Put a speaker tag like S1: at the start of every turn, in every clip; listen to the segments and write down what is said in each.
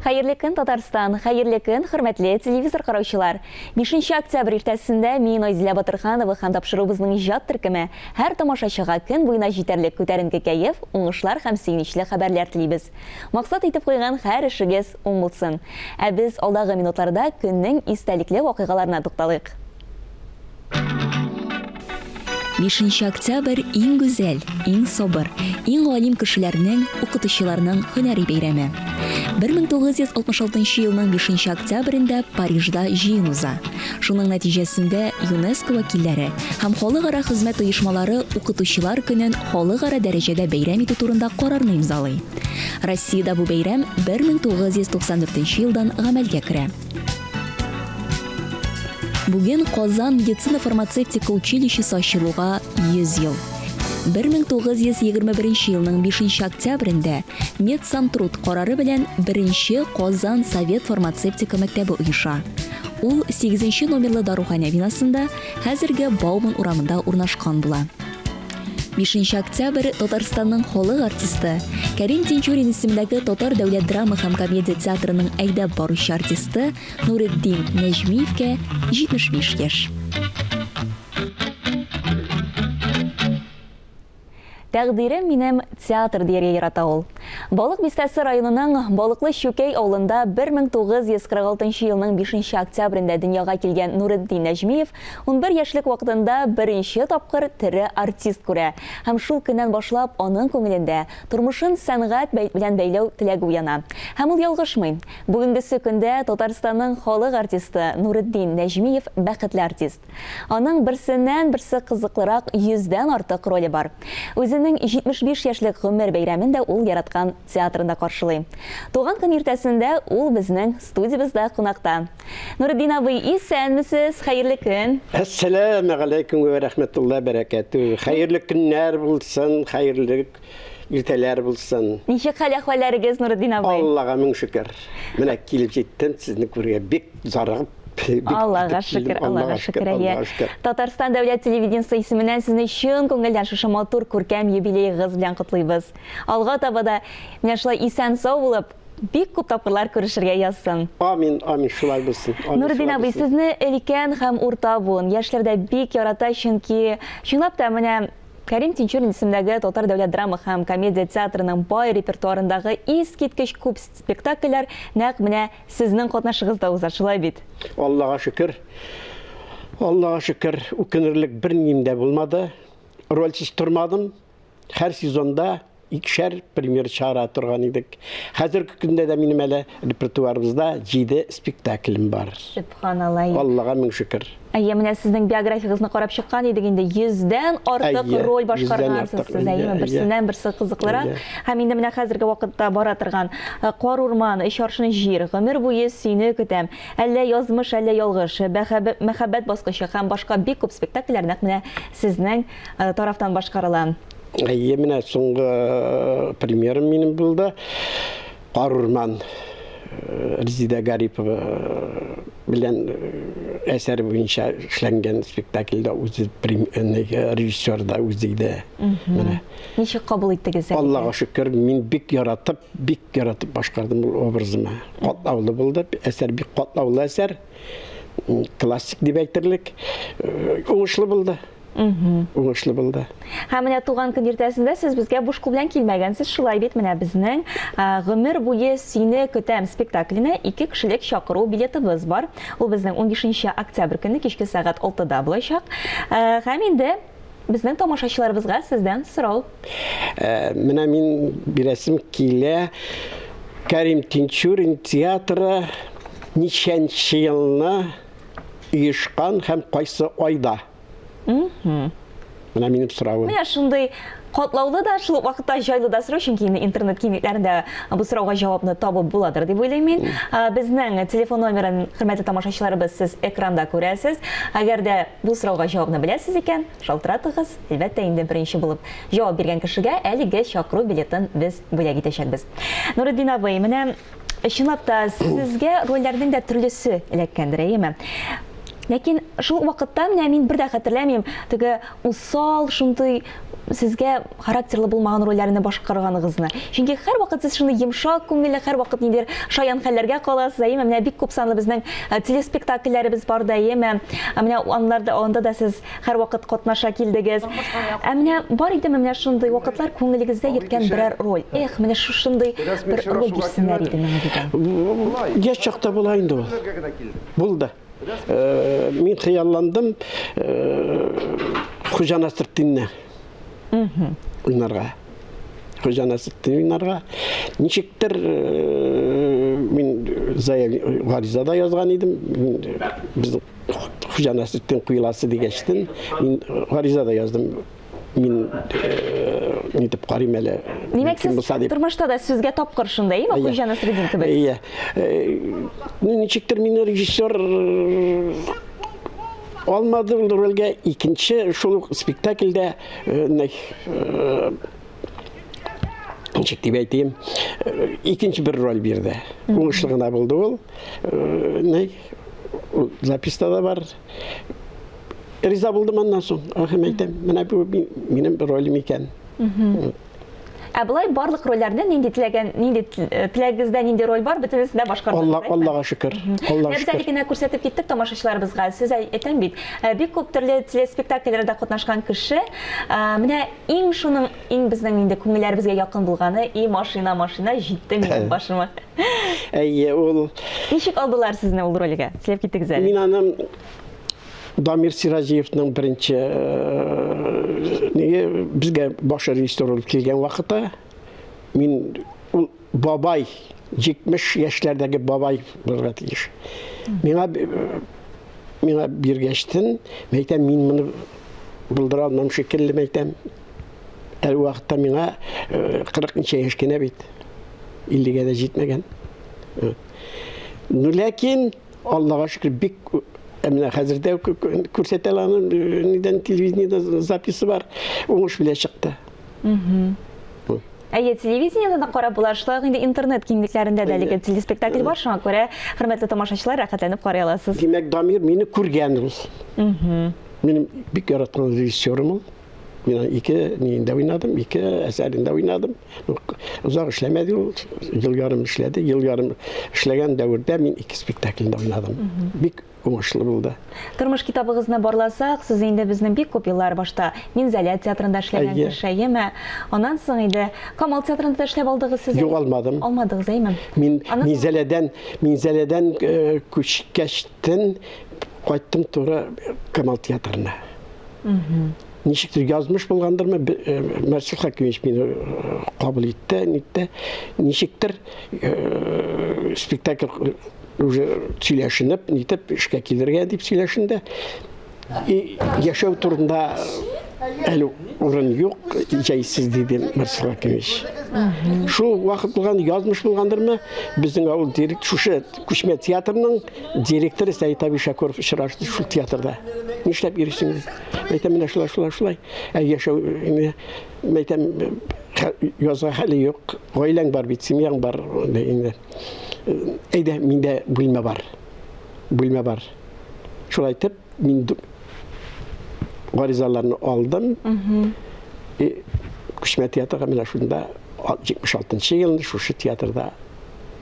S1: Хәерле көн, Татарстан! Хәерле көн, хөрмәтле телевизор караучылар! 5 октябрь иртәсендә мин, Айзилә Батырханова һәм тапшыруыбызның иҗат төркеме һәр тамашачыга көн буена җитәрлек күтәренке кәеф, уңышлар һәм сөенечле хәбәрләр телибез. Максат итеп куйган һәр эшегез уң булсын. Ә без алдагы минутларда көннең истәлекле вакыйгаларына тукталыйк. Бишенче октябрь иң гүзәл, иң сабыр, иң галим кешеләрнең, укытучыларның һөнәри бәйрәме. 1966 елның бишенче октябрендә Парижда җыен уза. Шуның нәтиҗәсендә ЮНЕСКО вәкилләре һәм халыкара хезмәт оешмалары Укытучылар көнен халыкара дәрәҗәдә бәйрәм итү турында карарны имзалый. Россиядә бу бәйрәм 1994 елдан гамәлгә керә. Бүген Казан медицина-фармацевтика училищесы ачылуга 100 ел. 1921 елның 5 октябрендә Медсантруд карары белән беренче Казан совет фармацевтика мәктәбе оеша. Ул 8 номерлы даруханә бинасында, хәзерге Бауман урамында урнашкан була. 5 октябрь Татарстанның халык артисты, Кәрим Тинчурин исемендәге Татар дәүләт драма һәм комедия театрының әйдәп баручы артисты Нуретдин Нәҗмиевкә 75 яшь. Тәкъдирем минем театр дияргә ярата ул. Балык Бистәсе районының Балыклы Чүкәй авылында 1946 елның 5 октябрендә дөньяга килгән Нуретдин Нәҗмиев 11 яшьлек вакытында беренче тапкыр тере артист күрә һәм шул көннән башлап аның күңелендә тормышын сәнгать белән бәйләү теләге уяна. Һәм ул ялгышмый. Бүгенгесе көндә Татарстанның халык артисты Нуретдин Нәҗмиев бәхетле артист. Аның берсеннән-берсе кызыклырак йөздән артык роле бар. Үзенең 75 яшьлек гомер бәйрәмен дә ул яраткан театрында каршылый. Туган көн иртәсендә ул безнең студиябездә кунакта. Нуретдин абый, исәнмесез, хәерле көн.
S2: Әссәләмегаләйкүм вә рәхмәтулла бәрәкәтү. Хәерле көннәр булсын, хәерле иртәләр булсын.
S1: Ничек хәл-әхвәлләрегез, Нуретдин абый?
S2: Аллага мең шөкер. Менә килеп җиттем, сезне күрергә бик зарыгып, бик
S1: Аллага
S2: көтеп килдем.
S1: шөкер, Аллага шөкер, әйе.
S2: Аллага шөкер.
S1: Татарстан дәүләт телевидениесе исеменнән сезне чын күңелдән шушы матур күркәм юбилеегыз белән котлыйбыз. Алга таба да менә шулай исән-сау булып, Бик күп тапкырлар күрешергә язсын.
S2: Амин, амин, шулай булсын. Амин,
S1: Нуретдин
S2: шулай
S1: абый,
S2: булсын.
S1: сезне өлкән һәм урта буын, яшьләр дә бик ярата, чөнки чынлап та менә Кәрим Тинчурин исемендәге Татар дәүләт драма һәм комедия театрының бай репертуарындагы искиткеч күп спектакльләр нәкъ менә сезнең катнашыгызда уза, шулай бит?
S2: Аллага шөкер, Аллага шөкер, үкенерлек бернием дә булмады. Рольсез тормадым. Һәр сезонда икешәр премьер чыгара торган идек. Хәзерге көндә дә минем әле репертуарыбызда җиде спектаклем бар.
S1: Сөбханалла.
S2: Аллага мең шөкер.
S1: Әйе, менә сезнең биографиягызны карап чыккан идек инде. Йөздән артык
S2: Әйе,
S1: роль
S2: йөздән
S1: башкаргансыз
S2: артык,
S1: сез, әйеме?
S2: әйе,
S1: Берсеннән берсе кызыклырак.
S2: Әйе.
S1: Һәм инде менә хәзерге вакытта бара торган э, Кар урман, Өч аршын җир, Гомер буе сине көтәм, Әллә язмыш, әллә ялгыш, Мәхәббәт баскычы һәм башка бик күп спектакльләр нәкъ менә сезнең Э, тарафтан башкарыла.
S2: Әйе, менә соңгы э, премьерам минем булды. Кар урман э, Резида Гарипова белән әсәр буенча эшләнгән спектакльдә үзе режиссер да үзе иде.
S1: Менә. Ничек кабул иттегез?
S2: Аллага шөкер, мин бик яратып, бик яратып башкардым ул образымны. Катлаулы булды, әсәр бик катлаулы әсәр. Классик дип әйтерлек. Уңышлы булды. Уңышлы булды.
S1: Һәм менә туган көн иртәсендә сез безгә буш кул белән килмәгәнсез, шулай бит? Менә безнең Гомер буе сине көтәм спектакленә ике кешелек чакыру билетыбыз бар. Ул безнең 15 октябрь көнне кичке сәгать 6-да булачак. Һәм инде безнең тамашачыларыбызга сездән сорау.
S2: Менә мин бирәсем килә Кәрим Тинчурин театры ничәнче елны оешкан һәм кайсы айда? Менә минем соравым.
S1: Менә шундый катлаулы да, шул ук вакытта җайлы да сорау, чөнки инде интернет киңлекләрендә бу сорауга җавапны табып буладыр дип уйлыйм мин. Безнең телефон номерын, хөрмәтле тамашачыларыбыз, сез экранда күрәсез. Әгәр дә бу сорауга җавапны беләсез икән, шалтыратыгыз. Әлбәттә, инде беренче булып җавап биргән кешегә әлеге чакыру билетын без бүләк итәчәкбез. Нуретдин абый, менә чынлап та сезгә рольләрнең дә төрлесе эләккәндер, әйеме? Ләкин шул вакытта менә мин бер дә хәтерләмим, теге усал, шундый сезгә характерлы булмаган рольләрне башкарганыгызны. Чөнки һәрвакыт сез шундый йомшак күңелле, һәрвакыт ниндидер шаян хәлләргә каласыз, әйеме? Менә бик күп санлы безнең э, телеспектакльләребез бар да, әйеме? Ә менә анларда анда да сез һәрвакыт катнаша килдегез. Ә менә бар идеме менә шундый вакытлар күңелегездә йөрткән берәр роль? Эх, менә шушындый бер роль бирсеннәр иде миңа дигән.
S2: Яшь чакта була инде ул. Булды. Э, мин хыялландым э, Хуҗа Насретдинне уйнарга. Хуҗа Насретдин уйнарга. Ничектер э, мин гариза да язган идем. Безнең Хуҗа Насретдин куеласы дигәчтен мин гариза да яздым. Мин нитеп карыйм әле.
S1: Димәк, сез тормышта да сүзгә тапкыр шунда, әйеме, Хуҗа Насретдин кебек?
S2: Әйе. Ну, ничектер мине режиссер алмады ул рольгә. Икенче шул ук спектакльдә ничек дип әйтим, икенче бер роль бирде. Уңышлы гына булды ул. Ул записта да бар. Риза булдым аннан соң. Ахым әйтәм, менә бу минем ролем икән.
S1: Ә болай барлык рольләрне нинди теләгән, нинди э, теләгегездә нинди роль бар, бөтенесен дә башкардыгыз.
S2: Алла, Аллага шөкер. Аллага
S1: шөкер. Без әле генә күрсәтеп киттек тамашачыларыбызга. Сез әйтәм бит, э, бик күп төрле телеспектакльләрдә катнашкан кеше. Э, менә иң шуның иң безнең инде күңелләребезгә якын булганы, и машина, машина җитте минем башыма.
S2: Әйе, ул.
S1: Ничек алдылар сезне ул рольгә? Сөйләп киттегез әле.
S2: Мин аны Дамир Сираҗиевның беренче э, неге безгә баш режиссер булып килгән вакытта мин ул бабай 70 яшьләрдәге бабай булырга тиеш. Миңа э, миңа биргәчтен, мәйтәм, мин моны булдыра алмам шикелле, мәйтәм. Әле вакытта миңа 40 э, ничә яшь кенә бит. 50-гә дә җитмәгән. Ну, ләкин Аллага шөкер, бик ә менә хәзер дә күрсәтәләр аны, нидән телевидениедә записы бар. Уңыш белән чыкты.
S1: Әйе, телевидениедә дә карап була, шулай ук инде интернет киңлекләрендә дә әлеге телеспектакль бар, шуңа күрә, хөрмәтле тамашачылар, рәхәтләнеп карый аласыз.
S2: Димәк, Дамир мине күргән ул. Минем бик яраткан режиссерым ул. Мин ике ниендә уйнадым, ике әсәрендә уйнадым. Озак эшләмәде ул, ел ярым эшләде. Ел ярым эшләгән дәвердә мин ике спектакльдә уйнадым. Бик уңышлы булды.
S1: Тормыш китабыгызны барласак, сез инде безнең бик күп еллар башта Минзәлә театрында эшләгән кеше, әйеме? Аннан соң инде Камал театрында да эшләп алдыгыз сез.
S2: Юк, алмадым.
S1: Алмадыгыз, әйеме?
S2: Мин Минзәләдән, Минзәләдән э, күчкәчтен кайттым туры Камал театрына. Ничектер язмыш булгандырмы, э, Мәрсил Хакимович мине э, кабул итте, нитте. Ничектер э, спектакль уже сөйләшенеп, нитеп эшкә килергә дип сөйләшенде. И яшәү турында әле урын юк, җайсыз диде Мәрсил Хакимович. Шул вакыт булган, язмыш булгандырмы, безнең авыл директ шушы күчмә театрның Директоры Сәет абый Шакуров очрашты шул театрда. Нишләп йөрисең? Әйтәм, менә шулай, шулай, шулай. Ә яшәү, әйтәм, язга хәле юк. Гаиләң бар бит, семьяң бар инде. Әйдә, миндә бүлмә бар. Бүлмә бар. Шулай итеп, мин гаризаларны алдым. И күчмә театрга менә шунда 76 елны шушы театрда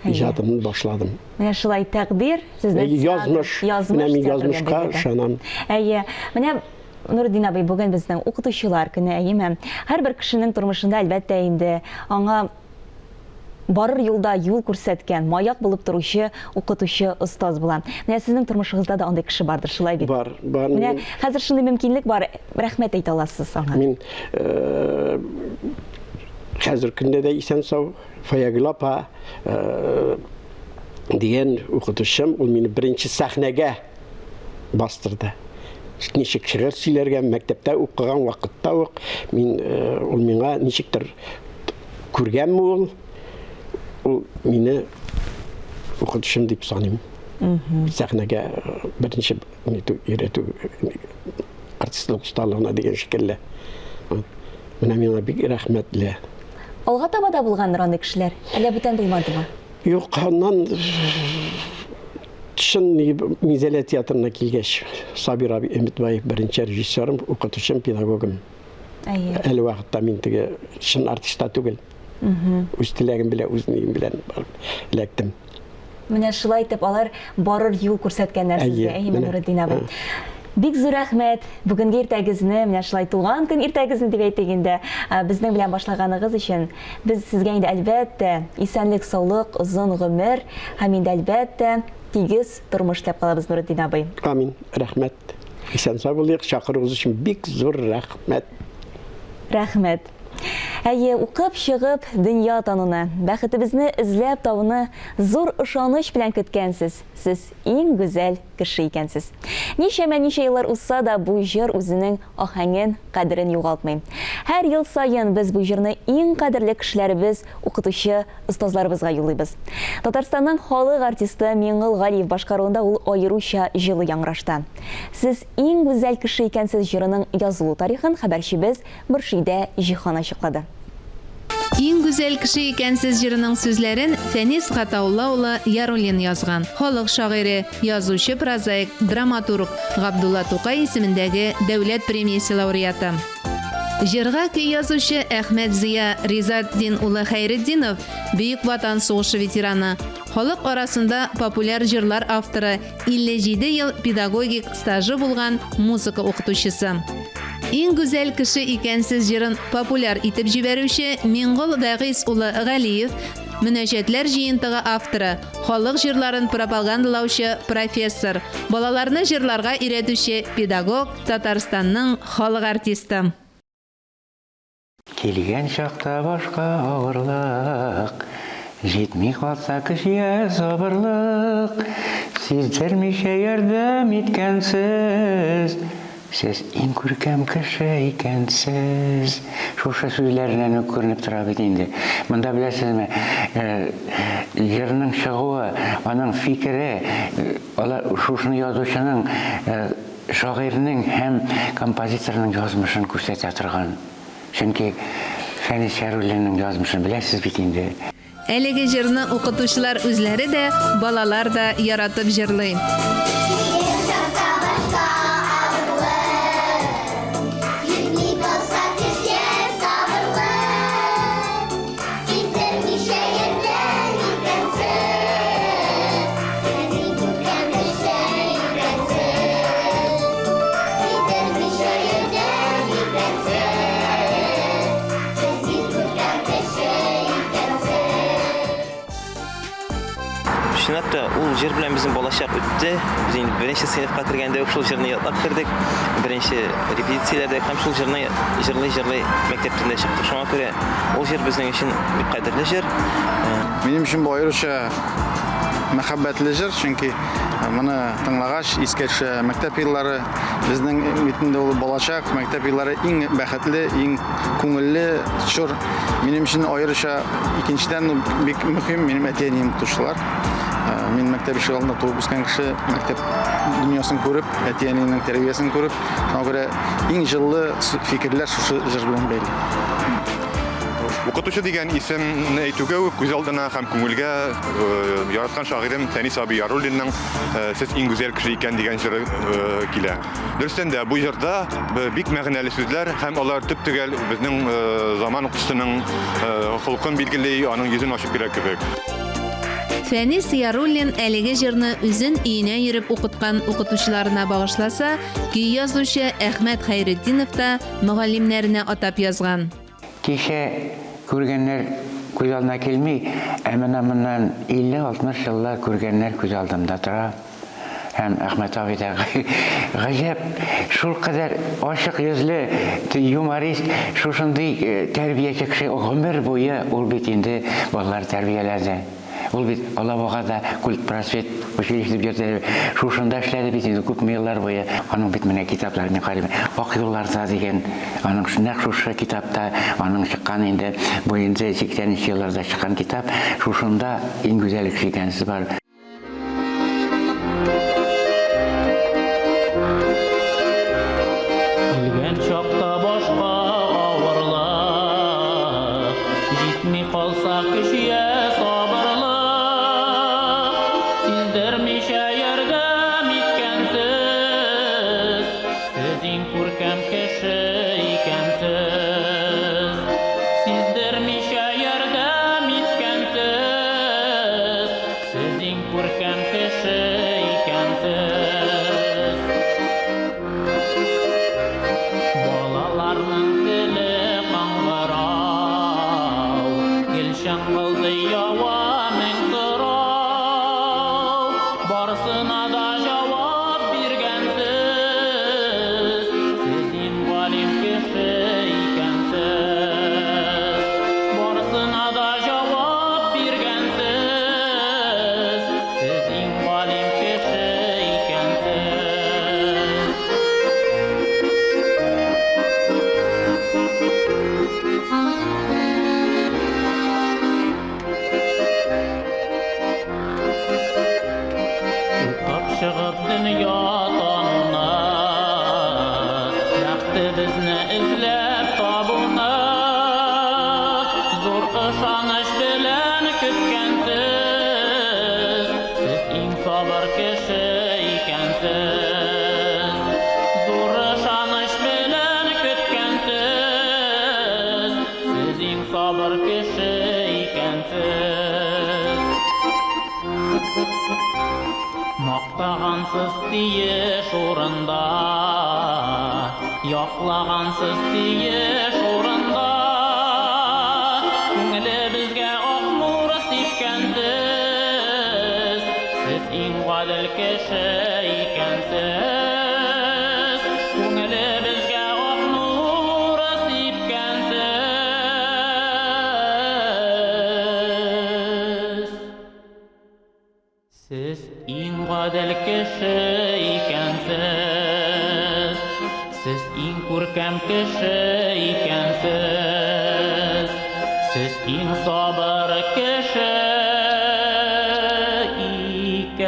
S2: иҗатымны башладым.
S1: Менә шулай тәкъдир сезне
S2: язмыш. Язмыш. Менә мин язмышка ышанам.
S1: Әйе. Менә Нурдин абый, бүген безнең укытучылар көне, әйеме? Һәрбер кешенең тормышында, әлбәттә инде, аңа барыр юлда юл күрсәткән, маяк булып торучы укытучы, остаз була. Менә сезнең тормышыгызда да андый кеше бардыр, шулай бит?
S2: Бар, бар.
S1: Менә хәзер шундый мөмкинлек бар, рәхмәт әйтә аласыз аңа.
S2: Мин э, хәзер көндә дә исән-сау Фаягөл апа э, дигән укытучым, ул мине беренче сәхнәгә бастырды. Ничек шигырь сөйләргә, мәктәптә укыган вакытта ук мин э, ул миңа ничектер күргәнме ул, ул мине укытучым дип саныйм. Сәхнәгә э, беренче нитү, өйрәтү артистлык осталыгына дигән шикелле. Менә миңа бик рәхмәтле.
S1: Алга таба да булгандыр андый кешеләр? Әллә бүтән булмадымы?
S2: Юк, аннан Чын Минзәлә театрына килгәч, Сабир абый Өметбаев беренче режиссерым, укытучым, педагогым.
S1: Әйе.
S2: Әле вакытта мин теге чын артист та түгел. Үз теләгем белән, үз нием белән барып эләктем.
S1: Менә шулай итеп алар барыр юл күрсәткәннәр сезгә, әйеме, Нуретдин абый? Бик зур рәхмәт. Бүгенге иртәгезне, менә шулай туган көн иртәгезне дип әйтик инде, безнең белән башлаганыгыз өчен. Без сезгә инде әлбәттә, исәнлек, саулык, озын гомер һәм инде әлбәттә, тигез тормыш теләп калабыз, Нуретдин абый.
S2: Амин. Рәхмәт. Исән-сау булыйк. Чакыруыгыз өчен бик зур рәхмәт.
S1: Рәхмәт. Әйе, укып чыгып, дөнья тануны, бәхетебезне эзләп табуны зур ышаныч белән көткәнсез, сез иң гүзәл кеше икәнсез. Ничәмә-ничә еллар узса да, бу җыр үзенең аһәңен, кадерен югалтмый. Һәр ел саен без бу җырны иң кадерле кешеләребез, укытучы, остазларыбызга юллыйбыз. Татарстанның халык артисты Миңгол Галиев башкаруында ул аеруча җылы яңгырашта. Сез иң гүзәл кеше икәнсез җырының язылу тарихын хәбәрчебез Мөршидә Җиһан ачыклады.
S3: Иң гүзәл кеше икәнсез җырының сүзләрен Фәнис Гатаулла улы Яруллин язган. Халык шагыйре, язучы, прозаик, драматург, Габдулла Тукай исемендәге Дәүләт премиясе лауреаты. Җырга көй язучы Әхмәтзыя Ризатдин улы Хәйретдинов, Бөек Ватан сугышы ветераны, халык арасында популяр җырлар авторы, 57 ел педагогик стажы булган музыка укытучысы. Иң гүзәл кеше икәнсез җырын популяр итеп җибәрүче Миңгол Вәгыйз улы Галиев, мөнәҗәтләр җыентыгы авторы, халык җырларын пропагандалаучы профессор, балаларны җырларга өйрәтүче педагог, Татарстанның халык артисты.
S4: Килгән чакта башка авырлык, Җитми калса көч йә сабырлык, Сиздермичә ярдәм иткәнсез, Сез иң күркәм кеше икәнсез. Шушы сүзләреннән үк күренеп тора бит инде. Монда беләсезме, җырның чыгуы, аның фикере, алар шушыны язучының, шагыйрьнең һәм композиторның язмышын күрсәтә торган. Чөнки Фәнис Яруллинның язмышын беләсез бит инде.
S3: Әлеге җырны укытучылар үзләре дә, балалар да яратып җырлый.
S5: Чынлап та, ул җыр белән безнең балачак үтте. Без инде беренче сыйныфка кергәндә үк шул җырны ятлап кердек. Беренче репетицияләрдә һәм шул җырны җырлый-җырлый мәктәптән дә чыктык. Шуңа күрә ул җыр безнең өчен бик кадерле җыр.
S6: Минем өчен бу аеруча мәхәббәтле җыр, чөнки моны тыңлагач искә төшә мәктәп еллары. Безнең бит инде ул балачак, мәктәп еллары иң бәхетле, иң күңелле чор. Минем өчен аеруча икенчедән бик мөһим минем әти-әнием укытучылар. Мин мәктәп ишегалдында туып үскән кеше, мәктәп дөньясын күреп, әти-әнинең тәрбиясен күреп, шуңа күрә иң җылы фикерләр шушы җыр белән бәйле.
S7: Укытучы дигән исемне әйтүгә үк күз алдына һәм күңелгә яраткан шагыйрем Фәнис абый Яруллинның Сез иң гүзәл кеше икән дигән җыры килә. Дөрестән дә, бу җырда бик мәгънәле сүзләр һәм алар төп-төгәл безнең заман укытучысының холкын билгели, аның йөзен ачып бирә кебек.
S3: Фәнис Яруллин әлеге җырны үзен өенә йөреп укыткан укытучыларына багышласа, көй язучы Әхмәт Хәйретдинов та мөгаллимнәренә атап язган.
S4: Кичә күргәннәр күз алдына килми, ә менә моннан 50-60 еллар күргәннәр күз алдымда тора. Һәм Әхмәт абый да гаҗәп, шулкадәр ачык йөзле юморист, шушындый тәрбияче кеше гомер буе ул бит инде балалар тәрбияләде. Ул бит Алабугада культпросвет училище дип йөртә. Шушында эшләде бит инде күпме еллар буе. Аның бит менә китаплары мин карыйм. Ак юлларда дигән аның нәкъ шушы китапта аның чыккан инде бу инде 80 нче елларда чыккан китап. Шушында иң гүзәл кеше икәнсез бар.
S8: Килгән чакта башка авырлык, Җитми калса көч йә сабырлык, Сиздермичә ярдәм. иң күркәм кеше икәнсез. Балаларның теле каңгырау, Гел чыңгылдый ява мең сорау. Барысына да җавап биргәнсез, Сез иң галим кеше икәнсез. Барысына да җавап биргәнсез, Сез иң галим кеше икәнсез. Укып чыгып дөнья тануны, Бәхтебезне эзләп табуны, Зур ышаныч белән көткәнсез, Сез иң сабыр кеше икәнсез. Зур ышаныч белән көткәнсез, Сез иң сабыр кеше икәнсез. Мактагансыз тиеш урында, Яклагансыз тиеш урында. Күңелебезгә ак нур сипкәнсез, Сез иң гадел кеше икәнсез. Күңелебезгә ак нур сипкәнсез. Сез иң гадел кеше икәнсез, Сез иң күркәм кеше икәнсез, Сез иң сабыр кеше икәнсез.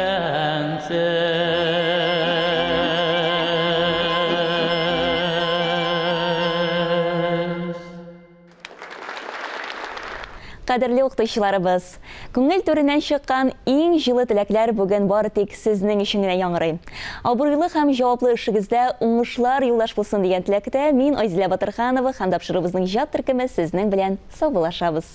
S1: Кадерле укытучыларыбыз, күңел түреннән чыккан иң җылы теләкләр бүген бары тик сезнең өчен генә яңгырый. Абруйлы һәм җаваплы эшегездә уңышлар юлдаш булсын дигән теләктә мин, Айзилә Батырханова һәм тапшыруыбызның иҗат төркеме сезнең белән саубуллашабыз.